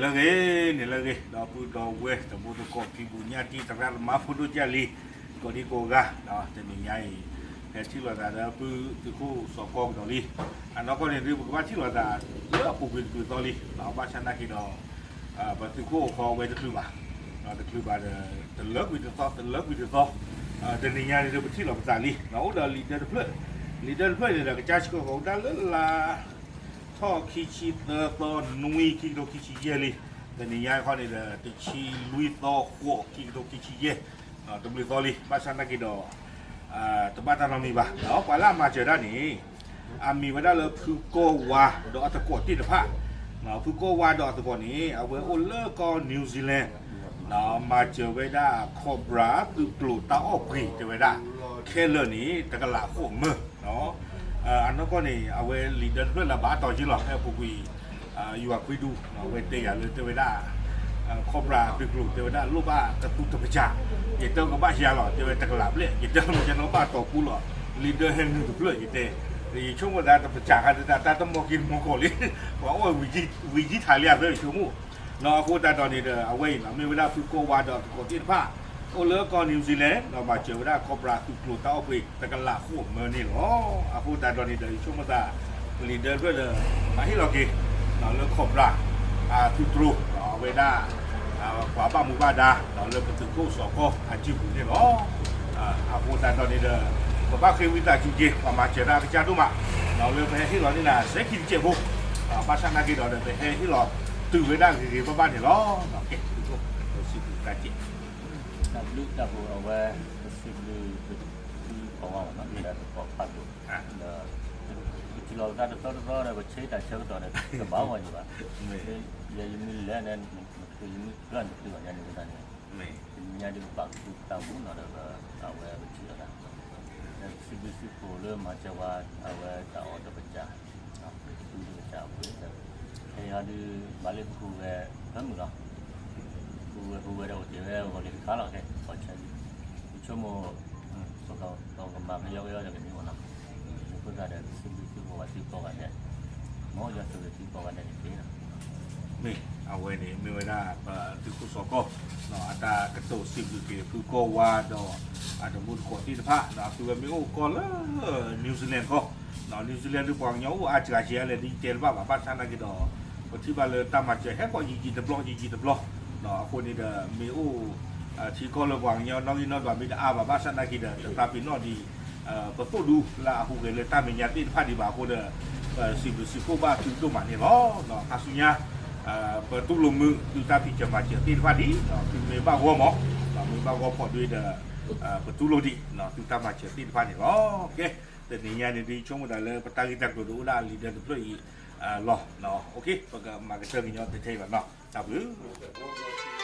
လၢအဂ့ၤန့ၣ်လၢအဂ့ၤ ဒီပုၢ်ဒီဝဲၢ်တံၤသကိးဖံးဘူးညၣ်တံၢ်သရၣ်သမါဖိဒိၣ်ကၢ်လံၤ ကိးဒံကိးဂၤ တနံၤညါအံၤ ဟဲထံၣ်လိာ်သးဒီး ပုၢ်သုးခိၣ်စီၤကီကဒီးလံ. အနီၢ်ကီၢ်န့ၣ်ဒုး ပကဘၣ်ထံၣ်လိာ်သးလၢအပူၤကွံာ်တချုးသီလံ. ဘၣ်ဆၣ်နာ်က့ဒီး ပသုးခိၣ်အိၣ်ဃီဝဲတချုးဘၣ်, တချုးဘၣ်ဒီး တလၢကွံာ်တသီ တလၢကွံာ်တသီ, တနံၤညါန့ၣ်ဒီး ပထံၣ်လိာ်ပသးလံ. အိၣ်ဒီးလံာ်ဒၢတဖျၢၣ်, လံာ်ဒၢတဖျၢၣ်န့ၣ်ဒီး ကစၢ်ဆှၢဃီၤဝဲဒၣ်လၢလါထီၣ်ခံဆံသၢသီ နွံ ခံကထိခံဆံယဲၢ်လံ. တနံၤညါခီန့ၣ်ဒီး တဆံလွံၢ်သီ ဃိး ခံကထိခံဆံယဲၢ်, တဘျုးသီလံ. ဘၣ်ဆၣ်နာ်က့ဒီး တဘၣ်တၢ်နီတမံၤဘၣ်, ပှၤလၢအမၤစၢၤဒၣ်န့ၣ် အမံၤဝဲဒၣ်လၢဖုကီၢ်ဝါဒီးအသကိးသ့ၣ်တဖၣ်, ဖုကီၢ်ဝါဒီးအသကိးန့ၣ် အဝဲအိၣ်လၢကီၢ် New Zealand, မၤစၢၤဝဲဒၣ် Cobra သုးကျိၤတၢ်အီၣ်ပှ့ၤတဲဝဲဒၣ် ခဲလၢာ်န့ၣ် တကလးဃိးမၢ. အနီၢ်ကီၢ်န့ၣ် အဝဲလံာ်ဒၢတဖျၢၣ်လၢဘၣ်အတီၤက့လီၤ ဖဲအပူၤကွံာ် ယွၤခွံဒူၣ် အဝဲတဲယၤလၢတဲဝဲဒၣ် Cobra သုးကျိၤတဲဝဲဒၣ် လိၣ်ဘၣ်တသူတပစၢ်, ယတဲကဘၣ်ယၤလီၤ တဲဝဲတကလးဘျဲၣ်, ယတဲမ့ၢ်ကနီၣ်ဘၣ်တီၤပူလီၤ, လံာ်ဒၢဟဲနုာ်တဖျၢၣ် ယတဲ, ယဆိကမိၣ်သးတပစၢ်ခါတတၢ်တမီၢ်က့ၤတမီၢ်ကီၢ်လံ, ပှၤအိၣ်ဝံၤကံထးလံအသၢ ယဆိကမိၣ်. အဃိသတးဒီးန့ၣ်ဒီး အဝဲအံၤ မ့ၢ်ဝဲဒၣ်ဖုကီၢ်ဝါဒီးသကိးသ့ၣ်တဖၣ် အိၣ်လၢကီၢ် New Zealand ဒီးမၤစၢၤဝဲဒၣ် Cobra သုးကျိၤတၢ်အီၣ်ပှ့ၤ တကလးဃိးမၢန့ၣ်လီၤ. အဃိသတးဒီးန့ၣ်ဒီး ယဆိကမိၣ်သး လံာ်ဒၢတဖျၢၣ်ဒီး ဘၣ်ဟ့ၣ်လီၤက့ၤ လၢ Cobra သုးတြိၤ အဝဲဒၣ် ပှၤဘၣ်မူဘၣ်ဒါ လၢပသုးခိၣ်စီၤကီအစုပူၤန့ၣ်လီၤ. အဃိသတးဒီးန့ၣ်ဒီး ပဘၣ်ဃ့ဝံသးစူၤက့ၤ ပှၤမၤစၢၤတၢ်ကစၢ်ဒိၣ်မး လၢပဟဲဟ့ၣ်လီၤန့ၢ်နၤ စဲခံတကဲးဖိ, ဘၣ်ဆၣ်နာ်က့ဒီး ပဟဲဟ့ၣ်လီၤတုၤဝဲဒၣ်ဂ့ၤဂ့ၤဘၣ်ဘၣ်န့ၣ်လီၤ. ကဲ သုးခိၣ် ပစံးဘျုးတၢ်ကဲး တၢ်ဘျုးတၢ်ဖှိၣ်အဝဲ ပစံးဘျုးပထံပကီၢ်ဝဲမ့ၢ်နီၤ လၢပကီၢ်ဖးဒိၣ် ဒီး ပထံၣ်လိာ်ပသးတသီတသီဒီး ပဆၢတၢ်ဆၢကတီၢ်ဒီး ကဘၣ်ဝဲယံၤဘၣ်, ယမ့ၢ်လဲၤန့ၣ် နသုယမ့ၢ်ဖျၢၣ်နသုဘၣ်ယၤန့ၣ်ဝဲဒၣ်န့ၣ် တနံၤညါဒ်ပပာ်ကသူၣ်ပသးမူနီၤဒီး အဝဲပထံၣ်လိာ်သး ဒီးပစံးဘျုးစံးဖှိၣ်လၢမၤစၢၤဝဲ အဝဲတၢ်အီၣ်တပစၢ် သူတပစၢ်အပှ့ၤဒီး ခဲအံၤဒုး ဘၣ်လၢပဟူးဂဲၤဖၢမုၢ်လီၤ. ဟူးဂဲၤဟူးဂဲၤဒီးအိၣ်တ့ၢ်ဝဲဂီၤလံၤတခါလီၤ ခဲ ပီၢ်ဆၢ ယဆိကမိၣ် ပကမၤကယီကယီဒီးကန့ၢ်မ့ၢ်နီၤ. အဃိသတးဒီး ပစံးဘျုးစံးဖှိၣ်ပှၤသုကိးဂၤဒဲး မ်ယွၤဆိၣ်ဂ့ၤသုကိးဂၤဒဲးန့ၣ်တက့ၢ်. မ့ၢ် အဝဲန့ၣ် မ့ၢ်ဝဲဒၣ်ပသုးခိၣ်စီၤကီ အတၢ်ကတိၤစံးဘျုးက့ၤဖုကီၢ်ဝါဒီး အတံၤသကိးသ့ၣ်တဖၣ် အသုဝဲမ့ၢ်အိၣ်ကီၢ်လၢ New Zealand ကီၢ် New Zealand ဒုးပှၤကညီအိၣ်အါစှၤကဲလဲၣ်ဒ်ယတဲတဘၣ်ဘၣ် ဘၣ်ဆၣ်နာ်က့ဒီး ပထံၣ်ဘၣ်လၢတၢ်မၤစၢၤဟဲကီးယံာ်ယံာ်တဘျီ ယံာ်ယံာ်တဘျီ အဃိန့ၣ်ဒီး မ့ၢ်အိၣ် ထံကီၢ်လၢပှၤကညီနီၣ်ဂံၢ်နီၣ်ဒွးမ့ၢ်တအါဘၣ် ဘၣ်ဆၣ်နာ်က့ဒီး တသးပ့ၤနီၣ်ဒံး ပသိၣ်ဒူလၢအဟူးဂဲၤလၢတၢ်မဲာ်ညါသ့ၣ်တဖၣ်ဒံးဘၣ်အဃိဒီး ပစံးဘျုးစံးဖှိၣ်ဘၣ်သုဒိၣ်မးန့ၣ်လီၤ. ခါဆူညါ ပတူၢ်လိာ်မုာ်သုတၢ်ဖံးစၢၤမၤစၢၤသ့ၣ်တဖၣ်ဒံး သုမ့ၢ်ဘၣ်ဂီၢ်မး မ့ၢ်ဘၣ်ဂီၢ်ဖီၣ်ဒုဒီး ပတူၢ်လိာ်ဒံး သုတၢ်မၤစၢၤသ့ၣ်တဖၣ်န့ၣ်လီၤ. ကဲ တနံၤညါန့ၣ်ဒုး ယဆိကမိၣ်သးလၢပတၢ်ဂ့ၢ်တၢ်ကျိၤဒုးအိၣ်ဒၣ်လံာ်ဒၢတဖျၢၣ်အံၤလီၤ. ပကမၤကတၢၢ်ကညီတထဲအံၤဘၣ်နီၤ တၢ်ဘျုး